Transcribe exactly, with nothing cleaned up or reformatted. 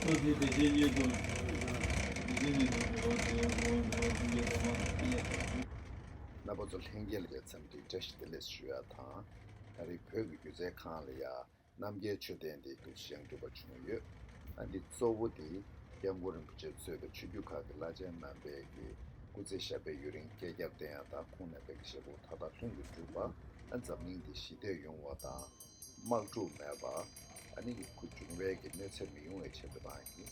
ཐུགས་རྗེ་བདེ་ཆེན་སྙིང་ཐུབ། བདེ་ཆེན་སྙིང་ཐུབ་འགྲོ་བ་དེ་འགྲོ་བ་འགྲོ་བ་ཐུགས་རྗེ་ཐོག་མ་དང་ཡེ་ཐུབ། རྣམ་པ་ཚོ་ལྷན་རྒྱས་ལ་འཚམས་འདྲི་བཀྲ་ཤིས་བདེ་ལེགས་ཞུ་ཡ་དང་། ཨ་རི་བོད་ཀྱི་སྒྱུ་རྩལ་ཁང་ལ་ཡ་རྣམ་རྒྱལ་མཆོད་རྟེན་འདི་འདུག་སེ་ཡང་འགྲུབ་པ་བྱུང་ཡོད། ཨ་འདི་གཙོ་བོ་འདི་སྐྱབས་མགོན་རིན་པོ་ཆེ་གཙོས་པའི་ཆོས་བརྒྱུད་ཁག་གི་བླ་ཆེན་རྣམ་པས་ཀྱི་སྐུ་ཚེ་ཞབས་པད་ཡུན་རིང་བསྐལ་བརྒྱར་བརྟན་ཡ་དང་ཁོང་རྣམ་པའི་གི་བཞེད་དགོངས་མཐའ་དག་ལྷུན་གྱིས་གྲུབ་པ། ཨ་འཛམ་གླིང་འདི་ཞི་བདེ་ཡོང་བ་དང་། དམག་འཁྲུག་མེད་པ། ཨ་ནི་ཡི་ཁུ་འབྱུང་བའི་གི་གནོད་འཚེ་མི་ཡོང་བའི་ཆེད་དུ་དང་ཡིན།